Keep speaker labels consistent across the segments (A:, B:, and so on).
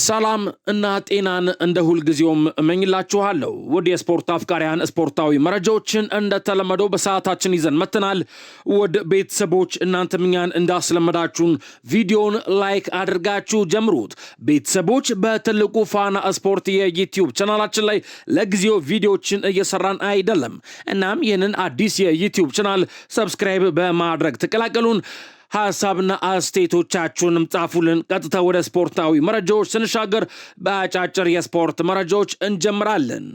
A: ሰላም እና ጤናን እንደ ሁልጊዜውም እመኝላችኋለሁ። ውድ የስፖርት አፍቃሪያን ስፖርታዊ መረጃዎችን እንደተለመደው በሰዓታችን ይዘን መጥተናል። ውድ ቤተሰቦች እናንተም እኛን እንዳስለመዳችሁን ቪዲዮን like አድርጋችሁ ጀምሩት። ቤተሰቦች በትልቁ ፋና ስፖርት የዩቲዩብ ቻናላችን ላይ ለጊዜው ቪዲዮችን እየሰራን አይደለም። እናም ይህንን አዲስ የዩቲዩብ ቻናል subscribe በማድረግ ተቀላቀሉን። ሀሳብና አስተያየቶቻችሁንም ጻፉልን። ቀጥታ ወደ ስፖርታዊ መረጃዎች ስንሻገር በአጫጭር የስፖርት መረጃዎች እንጀምራለን።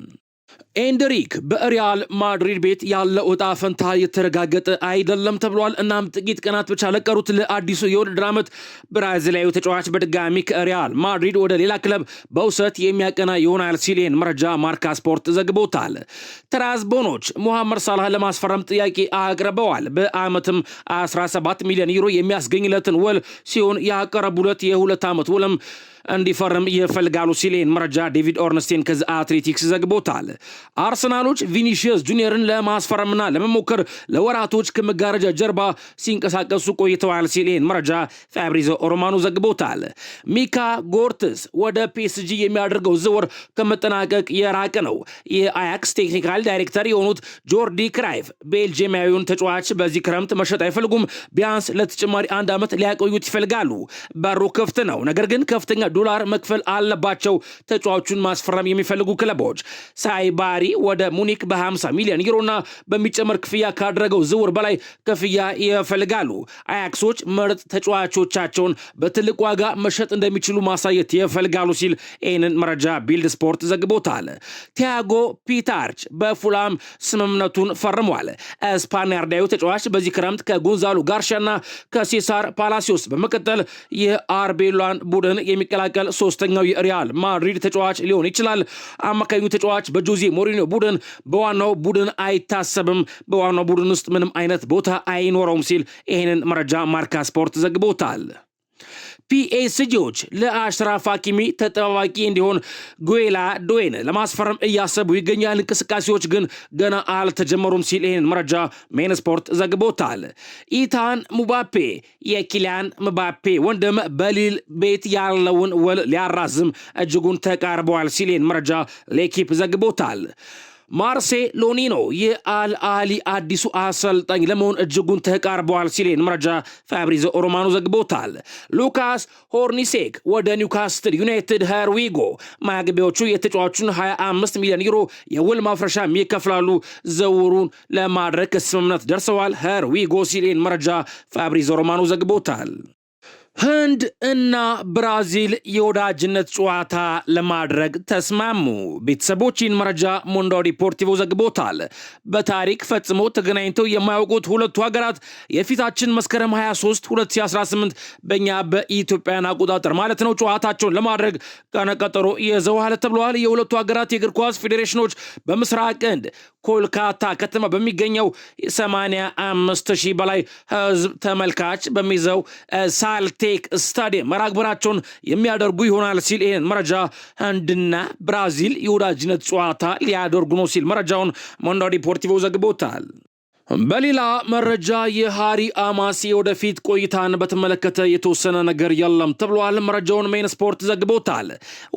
A: ኤንድሪክ በሪያል ማድሪድ ቤት ያለው እጣ ፈንታ የተረጋገጠ አይደለም ተብሏል። እናም ጥቂት ቀናት ብቻ ለቀሩት ለአዲሱ የውድድር ዓመት ብራዚላዊ ተጫዋች በድጋሚ ከሪያል ማድሪድ ወደ ሌላ ክለብ በውሰት የሚያቀና ይሆናል ሲል ይህን መረጃ ማርካ ስፖርት ዘግቦታል። ትራዝቦኖች ሙሐመድ ሳላህ ለማስፈረም ጥያቄ አቅርበዋል። በዓመትም 17 ሚሊዮን ዩሮ የሚያስገኝለትን ውል ሲሆን ያቀረቡለት የ2 ዓመት ውልም እንዲፈርም ይፈልጋሉ ሲል ይህን መረጃ ዴቪድ ኦርንስቴን ከዘ አትሌቲክስ ዘግቦታል። አርሰናሎች ቪኒሺየስ ጁኒየርን ለማስፈረምና ለመሞከር ለወራቶች ከመጋረጃ ጀርባ ሲንቀሳቀሱ ቆይተዋል ሲል ይህን መረጃ ፋብሪዞ ሮማኖ ዘግቦታል። ሚካ ጎርትስ ወደ ፒኤስጂ የሚያደርገው ዝውውር ከመጠናቀቅ የራቀ ነው። የአያክስ technical director የሆኑት ጆርዲ ክራይፍ ቤልጅየማዊውን ተጫዋች በዚህ ክረምት መሸጥ አይፈልጉም። ቢያንስ ለተጨማሪ አንድ ዓመት ሊያቆዩት ይፈልጋሉ። በሩ ክፍት ነው፣ ነገር ግን ከፍተኛ ዶላር መክፈል አለባቸው ተጫዋቹን ማስፈረም የሚፈልጉ ክለቦች። ሳይባሪ ወደ ሙኒክ በ50 ሚሊዮን ዩሮና በሚጨመር ክፍያ ካደረገው ዝውውር በላይ ክፍያ ይፈልጋሉ። አያክሶች ምርጥ ተጫዋቾቻቸውን በትልቅ ዋጋ መሸጥ እንደሚችሉ ማሳየት ይፈልጋሉ ሲል ይህንን መረጃ ቢልድ ስፖርት ዘግቦታል። ቲያጎ ፒታርች በፉላም ስምምነቱን ፈርሟል። ስፓኒያርዳዊ ተጫዋች በዚህ ክረምት ከጎንዛሎ ጋርሺያና ከሴሳር ፓላሲዮስ በመቀጠል የአርቤሏን ቡድን የሚቀላቀል ሶስተኛው የሪያል ማድሪድ ተጫዋች ሊሆን ይችላል። አማካኙ ተጫዋች በጆዜ ሞሪኒዮ ቡድን በዋናው ቡድን አይታሰብም፣ በዋናው ቡድን ውስጥ ምንም አይነት ቦታ አይኖረውም ሲል ይህንን መረጃ ማርካ ስፖርት ዘግቦታል። ፒኤስጂዎች ለአሽራፍ ሀኪሚ ተጠባባቂ እንዲሆን ጉዌላ ዶዌን ለማስፈረም እያሰቡ ይገኛል። እንቅስቃሴዎች ግን ገና አልተጀመሩም ሲል ይህን መረጃ ሜን ስፖርት ዘግቦታል። ኢታን ሙባፔ የኪሊያን ምባፔ ወንድም በሊል ቤት ያለውን ውል ሊያራዝም እጅጉን ተቃርበዋል ሲል ይህን መረጃ ሌኪፕ ዘግቦታል። ማርሴሎኒኖ የአልአሊ አዲሱ አሰልጣኝ ለመሆን እጅጉን ተቃርበዋል ሲል መረጃ ፋብሪዞ ሮማኖ ዘግቦታል። ሉካስ ሆርኒሴክ ወደ ኒውካስትል ዩናይትድ here we go ማግቢያዎቹ የተጫዋቹን 25 ሚሊዮን ዩሮ የውል ማፍረሻ ይከፍላሉ። ዝውውሩን ለማድረግ ከስምምነት ደርሰዋል። here we go ሲል መረጃ ፋብሪዞ ሮማኖ ዘግቦታል። ህንድ እና ብራዚል የወዳጅነት ጨዋታ ለማድረግ ተስማሙ። ቤተሰቦችን መረጃ ሞንዶ ዲፖርቲቮ ዘግቦታል። በታሪክ ፈጽሞ ተገናኝተው የማያውቁት ሁለቱ ሀገራት የፊታችን መስከረም 23 2018 በእኛ በኢትዮጵያን አቆጣጠር ማለት ነው ጨዋታቸውን ለማድረግ ቀነ ቀጠሮ ይዘዋል ተብለዋል። የሁለቱ ሀገራት የእግር ኳስ ፌዴሬሽኖች በምስራቅ ህንድ ኮልካታ ከተማ በሚገኘው 85 ሺህ በላይ ህዝብ ተመልካች በሚይዘው ሳልቴክ ስታዲየም መርሃ ግብራቸውን የሚያደርጉ ይሆናል ሲል ይህን መረጃ ህንድና ብራዚል የወዳጅነት ጨዋታ ሊያደርጉ ነው ሲል መረጃውን ሞንዶ ዲፖርቲቮ ዘግቦታል። በሌላ መረጃ የሃሪ አማስ የወደፊት ቆይታን በተመለከተ የተወሰነ ነገር የለም ተብሏል። መረጃውን ሜን ስፖርት ዘግቦታል።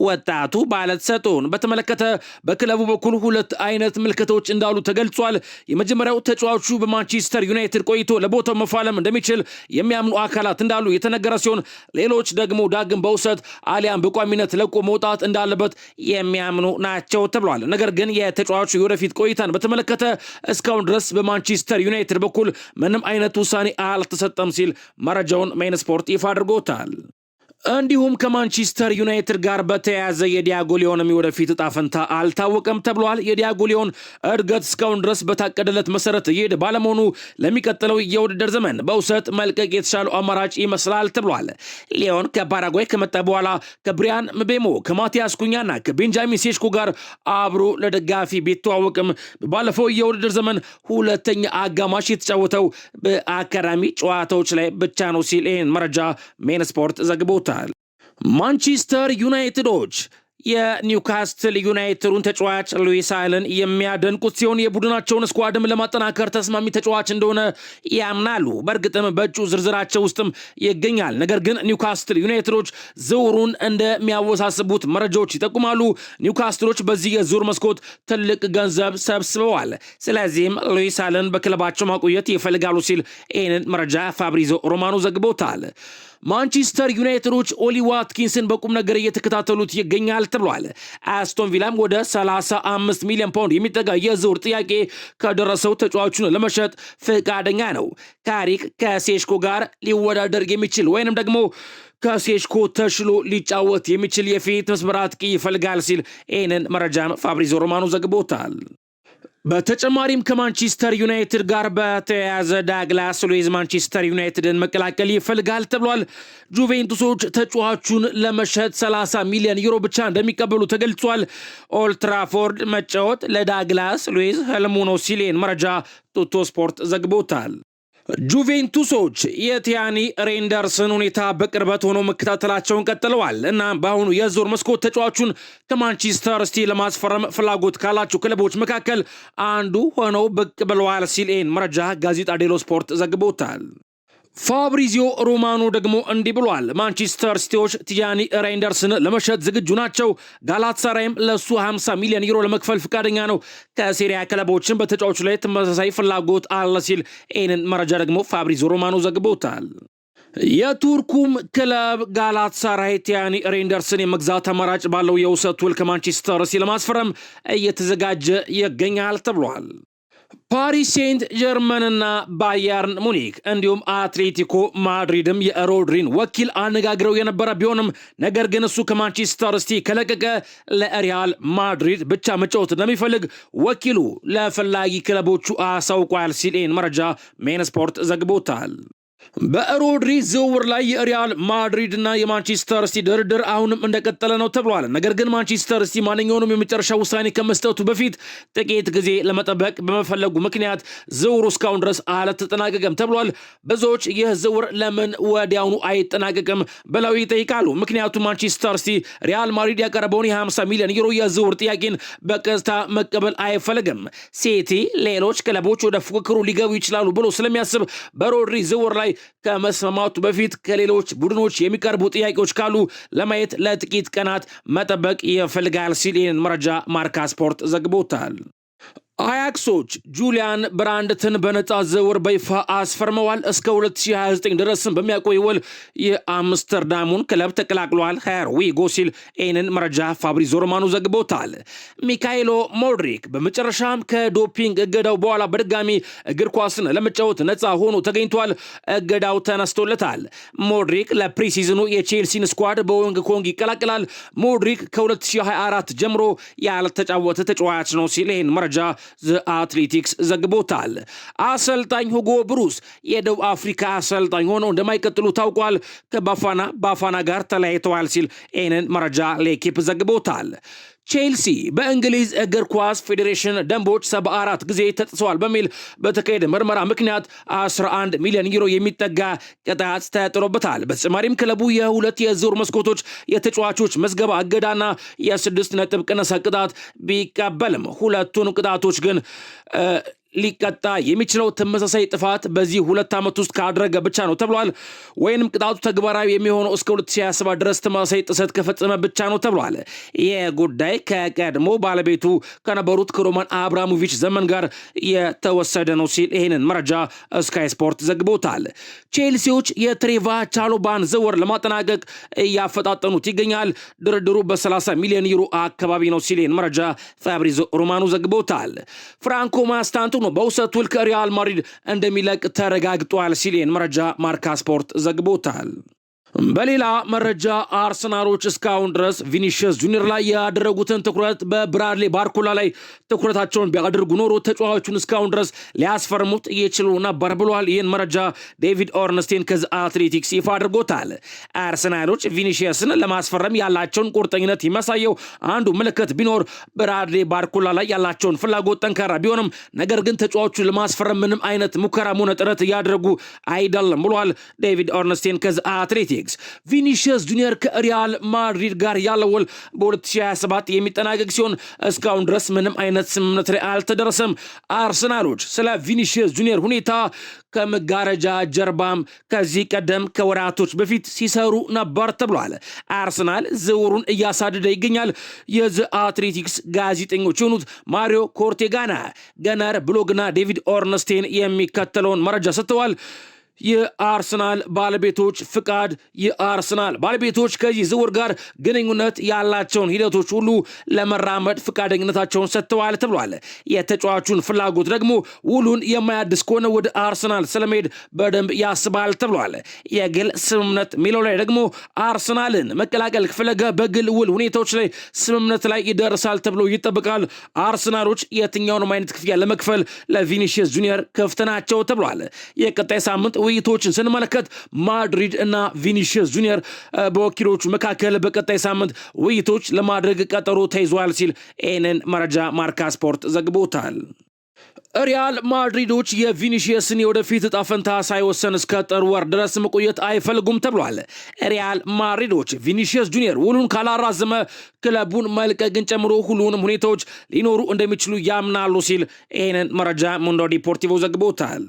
A: ወጣቱ ባለተሰጥኦን በተመለከተ በክለቡ በኩል ሁለት አይነት ምልከቶች እንዳሉ ተገልጿል። የመጀመሪያው ተጫዋቹ በማንቸስተር ዩናይትድ ቆይቶ ለቦታው መፋለም እንደሚችል የሚያምኑ አካላት እንዳሉ የተነገረ ሲሆን፣ ሌሎች ደግሞ ዳግም በውሰት አሊያም በቋሚነት ለቆ መውጣት እንዳለበት የሚያምኑ ናቸው ተብሏል። ነገር ግን የተጫዋቹ የወደፊት ቆይታን በተመለከተ እስካሁን ድረስ በማንቸስተር ዩናይትድ በኩል ምንም አይነት ውሳኔ አልተሰጠም ሲል መረጃውን ሜን ስፖርት ይፋ አድርጎታል። እንዲሁም ከማንቸስተር ዩናይትድ ጋር በተያያዘ የዲያጎ ሊዮንም የወደፊት እጣ ፈንታ አልታወቀም ተብሏል። የዲያጎ ሊዮን እድገት እስካሁን ድረስ በታቀደለት መሰረት እየሄደ ባለመሆኑ ለሚቀጥለው የውድድር ዘመን በውሰት መልቀቅ የተሻለው አማራጭ ይመስላል ተብሏል። ሊዮን ከፓራጓይ ከመጣ በኋላ ከብሪያን ምቤሞ፣ ከማቲያስ ኩኛና ከቤንጃሚን ሴሽኮ ጋር አብሮ ለደጋፊ ቢተዋወቅም ባለፈው የውድድር ዘመን ሁለተኛ አጋማሽ የተጫወተው በአካዳሚ ጨዋታዎች ላይ ብቻ ነው ሲል ይህን መረጃ ሜን ስፖርት ዘግቦታል። ማንቸስተር ዩናይትዶች የኒውካስትል ዩናይትዱን ተጫዋች ሉዊስ ሃልን የሚያደንቁት ሲሆን የቡድናቸውን squad ም ለማጠናከር ተስማሚ ተጫዋች እንደሆነ ያምናሉ። በእርግጥም በእጩ ዝርዝራቸው ውስጥም ይገኛል። ነገር ግን ኒውካስትል ዩናይትዶች ዝውውሩን እንደሚያወሳስቡት መረጃዎች ይጠቁማሉ። ኒውካስትሎች በዚህ የዝውውር መስኮት ትልቅ ገንዘብ ሰብስበዋል። ስለዚህም ሉዊስ ሃልን በክለባቸው ማቆየት ይፈልጋሉ ሲል ይህንን መረጃ ፋብሪዞ ሮማኖ ዘግቦታል። ማንቸስተር ዩናይትዶች ኦሊ ዋትኪንስን በቁም ነገር እየተከታተሉት ይገኛል ተብሏል። አስቶን ቪላም ወደ 35 ሚሊዮን ፓውንድ የሚጠጋ የዝውውር ጥያቄ ከደረሰው ተጫዋቹን ለመሸጥ ፈቃደኛ ነው። ካሪክ ከሴሽኮ ጋር ሊወዳደር የሚችል ወይንም ደግሞ ከሴሽኮ ተሽሎ ሊጫወት የሚችል የፊት መስመር አጥቂ ይፈልጋል ሲል ይህንን መረጃም ፋብሪዞ ሮማኖ ዘግቦታል። በተጨማሪም ከማንቸስተር ዩናይትድ ጋር በተያያዘ ዳግላስ ሉዊዝ ማንቸስተር ዩናይትድን መቀላቀል ይፈልጋል ተብሏል። ጁቬንቱሶች ተጫዋቹን ለመሸጥ 30 ሚሊዮን ዩሮ ብቻ እንደሚቀበሉ ተገልጿል። ኦልትራፎርድ መጫወት ለዳግላስ ሉዊዝ ህልሙ ነው ሲል መረጃ ቱቶ ስፖርት ዘግቦታል። ጁቬንቱሶች የቲያኒ ሬንደርስን ሁኔታ በቅርበት ሆኖ መከታተላቸውን ቀጥለዋል እና በአሁኑ የዝውውር መስኮት ተጫዋቹን ከማንቸስተር ሲቲ ለማስፈረም ፍላጎት ካላቸው ክለቦች መካከል አንዱ ሆነው ብቅ ብለዋል ሲል ይህን መረጃ ጋዜጣ ዴሎ ስፖርት ዘግቦታል። ፋብሪዚዮ ሮማኖ ደግሞ እንዲህ ብሏል። ማንቸስተር ሲቲዎች ቲያኒ ሬንደርስን ለመሸጥ ዝግጁ ናቸው። ጋላታሳራይም ለእሱ 50 ሚሊዮን ዩሮ ለመክፈል ፈቃደኛ ነው። ከሴሪያ ክለቦችን በተጫዋቹ ላይ ተመሳሳይ ፍላጎት አለ ሲል ይህንን መረጃ ደግሞ ፋብሪዚዮ ሮማኖ ዘግቦታል። የቱርኩም ክለብ ጋላታሳራይ ቲያኒ ሬንደርስን የመግዛት አማራጭ ባለው የውሰት ውል ከማንቸስተር ሲቲ ለማስፈረም እየተዘጋጀ ይገኛል ተብሏል። ፓሪስ ሴንት ጀርመንና ባየርን ሙኒክ እንዲሁም አትሌቲኮ ማድሪድም የሮድሪን ወኪል አነጋግረው የነበረ ቢሆንም ነገር ግን እሱ ከማንቸስተር ሲቲ ከለቀቀ ለሪያል ማድሪድ ብቻ መጫወት እንደሚፈልግ ወኪሉ ለፈላጊ ክለቦቹ አሳውቋል ሲል መረጃ ሜን ስፖርት ዘግቦታል። በሮድሪ ዝውውር ላይ የሪያል ማድሪድ እና የማንቸስተር ሲቲ ድርድር አሁንም እንደቀጠለ ነው ተብሏል። ነገር ግን ማንቸስተር ሲቲ ማንኛውንም የመጨረሻ ውሳኔ ከመስጠቱ በፊት ጥቂት ጊዜ ለመጠበቅ በመፈለጉ ምክንያት ዝውውሩ እስካሁን ድረስ አልተጠናቀቀም ተብሏል። ብዙዎች ይህ ዝውውር ለምን ወዲያውኑ አይጠናቀቅም ብለው ይጠይቃሉ። ምክንያቱም ማንቸስተር ሲቲ ሪያል ማድሪድ ያቀረበውን የ50 ሚሊዮን ዩሮ የዝውውር ጥያቄን በቀጥታ መቀበል አይፈልግም። ሲቲ ሌሎች ክለቦች ወደ ፉክክሩ ሊገቡ ይችላሉ ብሎ ስለሚያስብ በሮድሪ ዝውውር ላይ ከመስማማቱ በፊት ከሌሎች ቡድኖች የሚቀርቡ ጥያቄዎች ካሉ ለማየት ለጥቂት ቀናት መጠበቅ ይፈልጋል ሲል ይህንን መረጃ ማርካ ስፖርት ዘግቦታል። አያክሶች ጁሊያን ብራንድትን በነፃ ዝውውር በይፋ አስፈርመዋል። እስከ 2029 ድረስም በሚያቆይ ውል የአምስተርዳሙን ክለብ ተቀላቅሏል። Here we go ሲል ይህንን መረጃ ፋብሪዞ ሮማኖ ዘግቦታል። ሚካኤሎ ሞድሪክ በመጨረሻም ከዶፒንግ እገዳው በኋላ በድጋሚ እግር ኳስን ለመጫወት ነፃ ሆኖ ተገኝቷል። እገዳው ተነስቶለታል። ሞድሪክ ለ pre-season ኑ የቼልሲን squad በሆንግ ኮንግ ይቀላቅላል። ሞድሪክ ከ2024 ጀምሮ ያልተጫወተ ተጫዋች ነው ሲል ይህን መረጃ አትሌቲክስ ዘግቦታል። አሰልጣኝ ሁጎ ብሩስ የደቡብ አፍሪካ አሰልጣኝ ሆነው እንደማይቀጥሉ ታውቋል። ከባፋና ባፋና ጋር ተለያይተዋል ሲል ይህንን መረጃ ሌኪፕ ዘግቦታል። ቼልሲ በእንግሊዝ እግር ኳስ ፌዴሬሽን ደንቦች 74 ጊዜ ተጥሰዋል በሚል በተካሄደ ምርመራ ምክንያት 11 ሚሊዮን ዩሮ የሚጠጋ ቅጣት ተጥሎበታል። በተጨማሪም ክለቡ የሁለት የዝውውር መስኮቶች የተጫዋቾች መዝገባ እገዳና የ6 ነጥብ ቅነሳ ቅጣት ቢቀበልም ሁለቱን ቅጣቶች ግን ሊቀጣ የሚችለው ተመሳሳይ ጥፋት በዚህ 2 ዓመት ውስጥ ካደረገ ብቻ ነው ተብሏል። ወይንም ቅጣቱ ተግባራዊ የሚሆነው እስከ 2027 ድረስ ተመሳሳይ ጥሰት ከፈጸመ ብቻ ነው ተብሏል። ይህ ጉዳይ ከቀድሞ ባለቤቱ ከነበሩት ከሮማን አብራሞቪች ዘመን ጋር የተወሰደ ነው ሲል ይህንን መረጃ ስካይ ስፖርት ዘግቦታል። ቼልሲዎች የትሬቫ ቻሎባን ዝውውር ለማጠናቀቅ እያፈጣጠኑት ይገኛል። ድርድሩ በ30 ሚሊዮን ዩሮ አካባቢ ነው ሲል ይህን መረጃ ፋብሪዞ ሮማኖ ዘግቦታል። ፍራንኮ ማስታንቱኖ በውሰት ውል ከሪያል ማድሪድ እንደሚለቅ ተረጋግጧል ሲል ይህን መረጃ ማርካ ስፖርት ዘግቦታል። በሌላ መረጃ አርሰናሎች እስካሁን ድረስ ቪኒሺየስ ጁኒየር ላይ ያደረጉትን ትኩረት በብራድሌ ባርኮላ ላይ ትኩረታቸውን ቢያደርጉ ኖሮ ተጫዋቹን እስካሁን ድረስ ሊያስፈርሙት ይችሉ ነበር ብሏል። ይህን መረጃ ዴቪድ ኦርንስቴን ከዘ አትሌቲክስ ይፋ አድርጎታል። አርሰናሎች ቪኒሺየስን ለማስፈረም ያላቸውን ቁርጠኝነት የሚያሳየው አንዱ ምልክት ቢኖር ብራድሌ ባርኮላ ላይ ያላቸውን ፍላጎት ጠንካራ ቢሆንም ነገር ግን ተጫዋቹን ለማስፈረም ምንም አይነት ሙከራም ሆነ ጥረት እያደረጉ አይደለም ብሏል ዴቪድ ኦርንስቴን ከዘ አትሌቲክስ። አትሌቲክስ ቪኒሺየስ ጁኒየር ከሪያል ማድሪድ ጋር ያለው ውል በ2027 የሚጠናቀቅ ሲሆን እስካሁን ድረስ ምንም አይነት ስምምነት ላይ አልተደረሰም። አርሰናሎች ስለ ቪኒሺየስ ጁኒየር ሁኔታ ከመጋረጃ ጀርባም ከዚህ ቀደም ከወራቶች በፊት ሲሰሩ ነበር ተብሏል። አርሰናል ዝውውሩን እያሳደደ ይገኛል። የዘ አትሌቲክስ ጋዜጠኞች የሆኑት ማሪዮ ኮርቴጋና፣ ገነር ብሎግና ዴቪድ ኦርነስቴን የሚከተለውን መረጃ ሰጥተዋል። የአርሰናል ባለቤቶች ፍቃድ የአርሰናል ባለቤቶች ከዚህ ዝውውር ጋር ግንኙነት ያላቸውን ሂደቶች ሁሉ ለመራመድ ፍቃደኝነታቸውን ሰጥተዋል ተብሏል። የተጫዋቹን ፍላጎት ደግሞ ውሉን የማያድስ ከሆነ ወደ አርሰናል ስለመሄድ በደንብ ያስባል ተብሏል። የግል ስምምነት የሚለው ላይ ደግሞ አርሰናልን መቀላቀል ከፈለገ በግል ውል ሁኔታዎች ላይ ስምምነት ላይ ይደርሳል ተብሎ ይጠበቃል። አርሰናሎች የትኛውንም አይነት ክፍያ ለመክፈል ለቪኒሺየስ ጁኒየር ክፍት ናቸው ተብሏል። የቀጣይ ሳምንት ውይይቶችን ስንመለከት ማድሪድ እና ቪኒሺየስ ጁኒየር በወኪሎቹ መካከል በቀጣይ ሳምንት ውይይቶች ለማድረግ ቀጠሮ ተይዟል ሲል ይህንን መረጃ ማርካ ስፖርት ዘግቦታል። ሪያል ማድሪዶች የቪኒሺየስን የወደፊት እጣ ፈንታ ሳይወሰን እስከ ጥር ወር ድረስ መቆየት አይፈልጉም ተብሏል። ሪያል ማድሪዶች ቪኒሺየስ ጁኒየር ውሉን ካላራዘመ ክለቡን መልቀቅን ጨምሮ ሁሉንም ሁኔታዎች ሊኖሩ እንደሚችሉ ያምናሉ ሲል ይህንን መረጃ ሙንዶ ዲፖርቲቮ ዘግቦታል።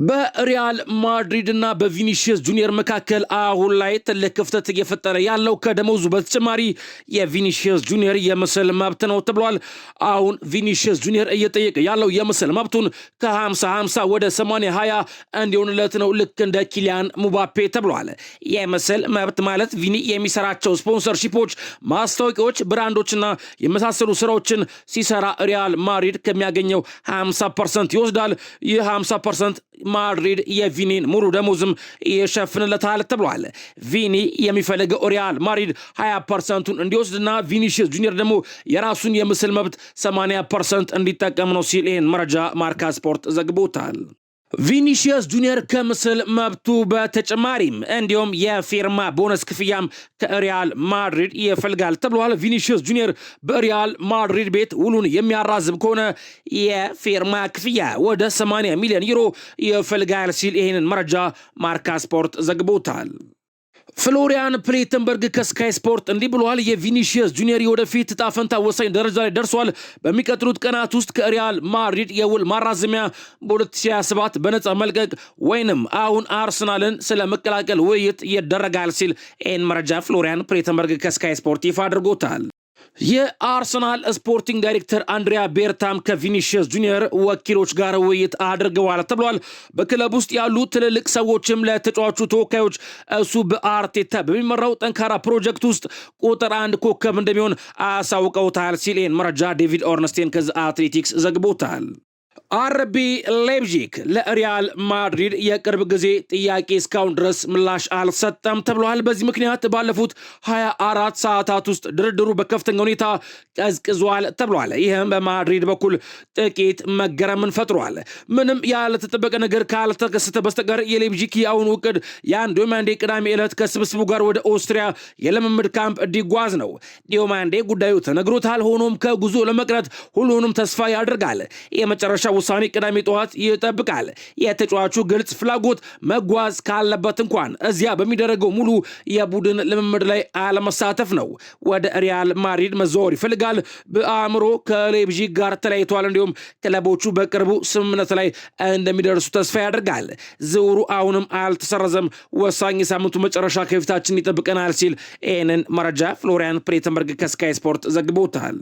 A: በሪያል ማድሪድ እና በቪኒሺየስ ጁኒየር መካከል አሁን ላይ ትልቅ ክፍተት እየፈጠረ ያለው ከደመወዙ በተጨማሪ የቪኒሺየስ ጁኒየር የምስል መብት ነው ተብሏል። አሁን ቪኒሺየስ ጁኒየር እየጠየቀ ያለው የምስል መብቱን ከ50-50 ወደ 80-20 እንዲሆንለት ነው፣ ልክ እንደ ኪሊያን ሙባፔ ተብሏል። የምስል መብት ማለት ቪኒ የሚሰራቸው sponsorship ኦች፣ ማስታወቂያዎች፣ ብራንዶችና የመሳሰሉ ስራዎችን ሲሰራ ሪያል ማድሪድ ከሚያገኘው 50% ይወስዳል። ይህ 50% ማድሪድ የቪኒን ሙሉ ደሞዝም ይሸፍንለታል ተብሏል። ቪኒ የሚፈልገው ሪያል ማድሪድ 20%ቱን እንዲወስድና ቪኒሺየስ ጁኒየር ደግሞ የራሱን የምስል መብት 80% እንዲጠቀም ነው ሲል ይህን መረጃ ማርካ ስፖርት ዘግቦታል። ቪኒሺየስ ጁኒየር ከምስል መብቱ በተጨማሪም እንዲሁም የፊርማ ቦነስ ክፍያም ከሪያል ማድሪድ ይፈልጋል ተብሏል። ቪኒሺየስ ጁኒየር በሪያል ማድሪድ ቤት ውሉን የሚያራዝም ከሆነ የፊርማ ክፍያ ወደ 80 ሚሊዮን ዩሮ ይፈልጋል ሲል ይህንን መረጃ ማርካ ስፖርት ዘግቦታል። ፍሎሪያን ፕሌተንበርግ ከስካይ ስፖርት እንዲህ ብሏል። የቪኒሺየስ ጁኒየር የወደፊት እጣ ፈንታ ወሳኝ ደረጃ ላይ ደርሷል። በሚቀጥሉት ቀናት ውስጥ ከሪያል ማድሪድ የውል ማራዘሚያ፣ በ2027 በነፃ መልቀቅ ወይንም አሁን አርሰናልን ስለ መቀላቀል ውይይት ይደረጋል ሲል ይህን መረጃ ፍሎሪያን ፕሌተንበርግ ከስካይ ስፖርት ይፋ አድርጎታል። የአርሰናል sporting director አንድሪያ ቤርታም ከቪኒሺየስ ጁኒየር ወኪሎች ጋር ውይይት አድርገዋል ተብሏል። በክለብ ውስጥ ያሉ ትልልቅ ሰዎችም ለተጫዋቹ ተወካዮች እሱ በአርቴታ በሚመራው ጠንካራ ፕሮጀክት ውስጥ ቁጥር አንድ ኮከብ እንደሚሆን አሳውቀውታል ሲል ይህን መረጃ ዴቪድ ኦርነስቴን ከዘ አትሌቲክስ ዘግቦታል። አርቢ ሌፕዚግ ለሪያል ማድሪድ የቅርብ ጊዜ ጥያቄ እስካሁን ድረስ ምላሽ አልሰጠም ተብሏል። በዚህ ምክንያት ባለፉት 24 ሰዓታት ውስጥ ድርድሩ በከፍተኛ ሁኔታ ቀዝቅዟል ተብሏል። ይህም በማድሪድ በኩል ጥቂት መገረምን ፈጥሯል። ምንም ያልተጠበቀ ነገር ካልተከሰተ በስተቀር የሌፕዚግ የአሁኑ እቅድ ያን ዲዮማንዴ ቅዳሜ ዕለት ከስብስቡ ጋር ወደ ኦስትሪያ የልምምድ ካምፕ እንዲጓዝ ነው። ዲዮማንዴ ጉዳዩ ተነግሮታል። ሆኖም ከጉዞ ለመቅረት ሁሉንም ተስፋ ያደርጋል። የመጨረሻ ውሳኔ ቅዳሜ ጠዋት ይጠብቃል። የተጫዋቹ ግልጽ ፍላጎት መጓዝ ካለበት እንኳን እዚያ በሚደረገው ሙሉ የቡድን ልምምድ ላይ አለመሳተፍ ነው። ወደ ሪያል ማድሪድ መዘዋወር ይፈልጋል። በአእምሮ ከሌፕዚግ ጋር ተለያይቷል። እንዲሁም ክለቦቹ በቅርቡ ስምምነት ላይ እንደሚደርሱ ተስፋ ያደርጋል። ዝውውሩ አሁንም አልተሰረዘም። ወሳኝ የሳምንቱ መጨረሻ ከፊታችን ይጠብቀናል ሲል ይህንን መረጃ ፍሎሪያን ፕሌተንበርግ ከስካይ ስፖርት ዘግቦታል።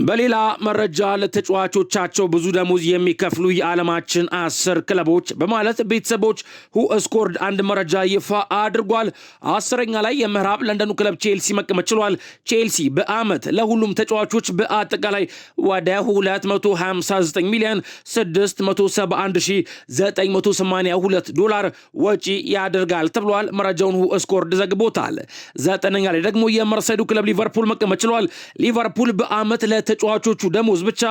A: በሌላ መረጃ ለተጫዋቾቻቸው ብዙ ደሞዝ የሚከፍሉ የዓለማችን 10 ክለቦች በማለት ቤተሰቦች ሁ ስኮርድ አንድ መረጃ ይፋ አድርጓል። 10ኛ ላይ የምዕራብ ለንደኑ ክለብ ቼልሲ መቀመጥ ችሏል። ቼልሲ በዓመት ለሁሉም ተጫዋቾች በአጠቃላይ ወደ 259 ሚሊዮን 671,982 ዶላር ወጪ ያደርጋል ተብሏል። መረጃውን ሁ ስኮርድ ዘግቦታል። 9ኛ ላይ ደግሞ የመርሳይዱ ክለብ ሊቨርፑል መቀመጥ ችሏል። ሊቨርፑል በዓመት ለተጫዋቾቹ ደሞዝ ብቻ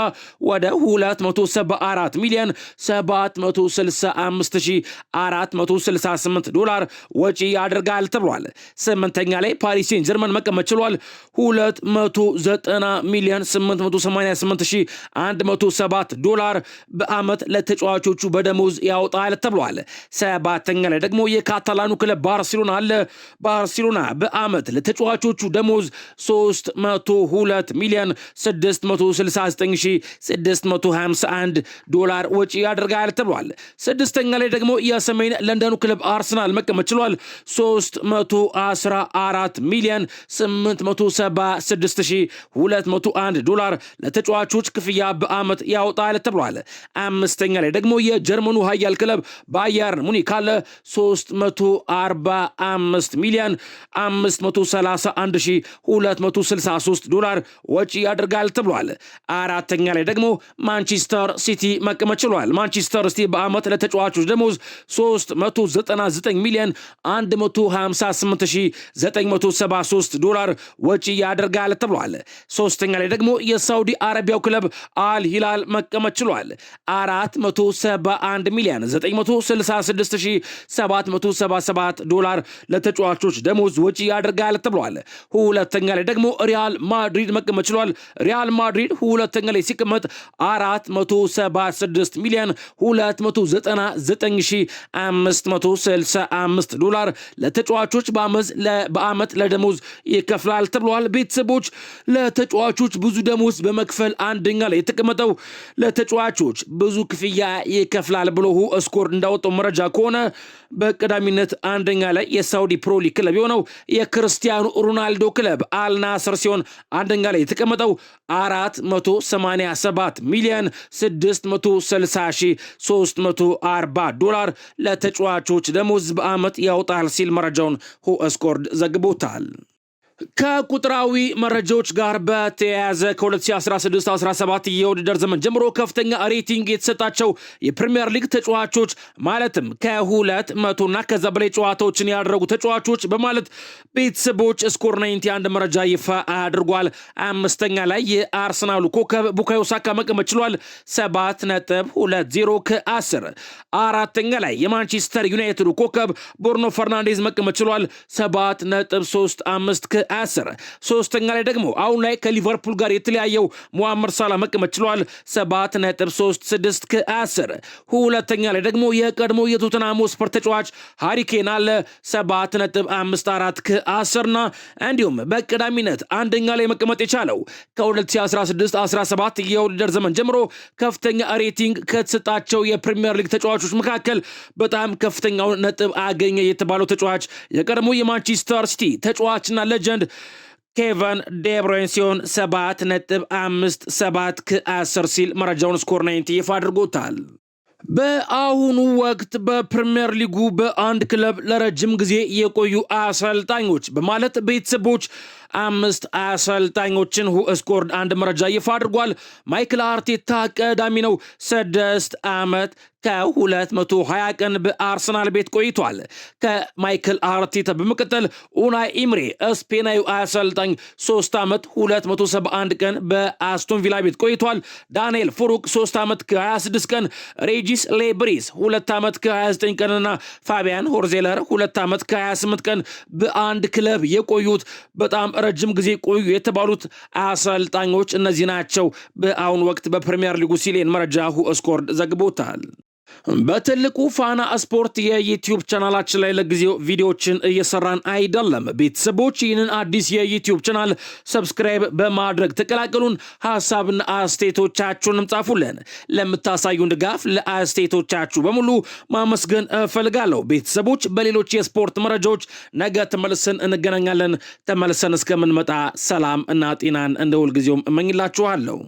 A: ወደ 274 ሚሊዮን 765,468 ዶላር ወጪ ያደርጋል ተብሏል። ስምንተኛ ላይ ፓሪስ ሴን ጀርመን መቀመጥ ችሏል። 290 ሚሊዮን 888,107 ዶላር በዓመት ለተጫዋቾቹ በደሞዝ ያወጣል ተብሏል። ሰባተኛ ላይ ደግሞ የካታላኑ ክለብ ባርሴሎና አለ። ባርሴሎና በዓመት ለተጫዋቾቹ ደሞዝ 302 ሚሊዮን 669,651 ዶላር ወጪ ያደርጋል ተብሏል። ስድስተኛ ላይ ደግሞ የሰሜን ለንደኑ ክለብ አርሰናል መቀመጥ ችሏል። 314 ሚሊዮን 876,201 ዶላር ለተጫዋቾች ክፍያ በዓመት ያወጣል ተብሏል። አምስተኛ ላይ ደግሞ የጀርመኑ ኃያል ክለብ ባየርን ሙኒክ አለ። 345 ሚሊዮን 531,263 ዶላር ወጪ ያደርጋል ተብሏል። አራተኛ ላይ ደግሞ ማንቸስተር ሲቲ መቀመጥ ችሏል። ማንቸስተር ሲቲ በዓመት ለተጫዋቾች ደሞዝ 399 ሚሊዮን 158,973 ዶላር ወጪ ያደርጋል ተብሏል። ሶስተኛ ላይ ደግሞ የሳውዲ አረቢያው ክለብ አል ሂላል መቀመጥ ችሏል። 471 ሚሊዮን 966,777 ዶላር ለተጫዋቾች ደሞዝ ወጪ ያደርጋል ተብሏል። ሁለተኛ ላይ ደግሞ ሪያል ማድሪድ መቀመጥ ችሏል። ሪያል ማድሪድ ሁለተኛ ላይ ሲቀመጥ 476 ሚሊዮን 299,565 ዶላር ለተጫዋቾች በዓመት ለደሞዝ ይከፍላል ተብሏል። ቤተሰቦች፣ ለተጫዋቾች ብዙ ደሞዝ በመክፈል አንደኛ ላይ የተቀመጠው፣ ለተጫዋቾች ብዙ ክፍያ ይከፍላል ብሎ WhoScored እንዳወጣው መረጃ ከሆነ በቀዳሚነት አንደኛ ላይ የሳውዲ ፕሮ ሊግ ክለብ የሆነው የክርስቲያኖ ሮናልዶ ክለብ አልናስር ሲሆን አንደኛ ላይ የተቀመጠው 487 ሚሊዮን 660,340 ዶላር ለተጫዋቾች ደሞዝ በዓመት ያወጣል ሲል መረጃውን WhoScored ዘግቦታል። ከቁጥራዊ መረጃዎች ጋር በተያያዘ ከ2016-17 የውድድር ዘመን ጀምሮ ከፍተኛ rating የተሰጣቸው የፕሪምየር ሊግ ተጫዋቾች፣ ማለትም ከ200ና ከዛ በላይ ጨዋታዎችን ያደረጉ ተጫዋቾች በማለት ቤተሰቦች Score 91 መረጃ ይፋ አድርጓል። አምስተኛ ላይ የአርሰናሉ ኮከብ ቡካዮ ሳካ መቀመጥ ችሏል። 7.20 ከ10። አራተኛ ላይ የማንቸስተር ዩናይትዱ ኮከብ ብሩኖ ፈርናንዴዝ መቀመጥ ችሏል። 7.35 ከ10። ሶስተኛ ላይ ደግሞ አሁን ላይ ከሊቨርፑል ጋር የተለያየው ሙሐመድ ሳላ መቀመጥ ችሏል። 7.36 ከ10። ሁለተኛ ላይ ደግሞ የቀድሞ የቶተንሃም ስፐር ተጫዋች ሃሪ ኬን አለ፣ 7.54 ከ10። ና እንዲሁም በቀዳሚነት አንደኛ ላይ መቀመጥ የቻለው ከ2016-17 የውድድር ዘመን ጀምሮ ከፍተኛ rating ከተሰጣቸው የፕሪምየር ሊግ ተጫዋቾች መካከል በጣም ከፍተኛውን ነጥብ አገኘ የተባለው ተጫዋች የቀድሞ የማንቸስተር ሲቲ ተጫዋችና legend ኬቨን ዴብሮይን ሲሆን 7.57 ከ10 ሲል መረጃውን Score 90 ይፋ አድርጎታል። በአሁኑ ወቅት በፕሪምየር ሊጉ በአንድ ክለብ ለረጅም ጊዜ የቆዩ አሰልጣኞች በማለት ቤተሰቦች አምስት አሰልጣኞችን WhoScored አንድ መረጃ ይፋ አድርጓል። ማይክል አርቴታ ቀዳሚ ነው። 6 ዓመት ከ220 ቀን በአርሰናል ቤት ቆይቷል። ከማይክል አርቴታ በመቀጠል ኡናይ ኢምሬ ስፔናዊ አሰልጣኝ 3 ዓመት 271 ቀን በአስቶን ቪላ ቤት ቆይቷል። ዳንኤል ፉሩክ 3 ዓመት ከ26 ቀን፣ ሬጂስ ሌብሪስ 2 ዓመት ከ29 ቀንና ፋቢያን ሆርዜለር 2 ዓመት ከ28 ቀን በአንድ ክለብ የቆዩት፣ በጣም ረጅም ጊዜ ቆዩ የተባሉት አሰልጣኞች እነዚህ ናቸው በአሁኑ ወቅት በፕሪሚየር ሊጉ ሲል መረጃ WhoScored ዘግቦታል። በትልቁ ፋና ስፖርት የዩቲዩብ ቻናላችን ላይ ለጊዜው ቪዲዮዎችን እየሰራን አይደለም። ቤተሰቦች፣ ይህንን አዲስ የዩቲዩብ ቻናል subscribe በማድረግ ተቀላቀሉን። ሀሳብና አስተያየቶቻችሁንም ጻፉልን። ለምታሳዩን ድጋፍ፣ ለአስተያየቶቻችሁ በሙሉ ማመስገን እፈልጋለሁ። ቤተሰቦች፣ በሌሎች የስፖርት መረጃዎች ነገ ተመልሰን እንገናኛለን። ተመልሰን እስከምንመጣ ሰላም እና ጤናን እንደ ሁልጊዜውም እመኝላችኋለሁ።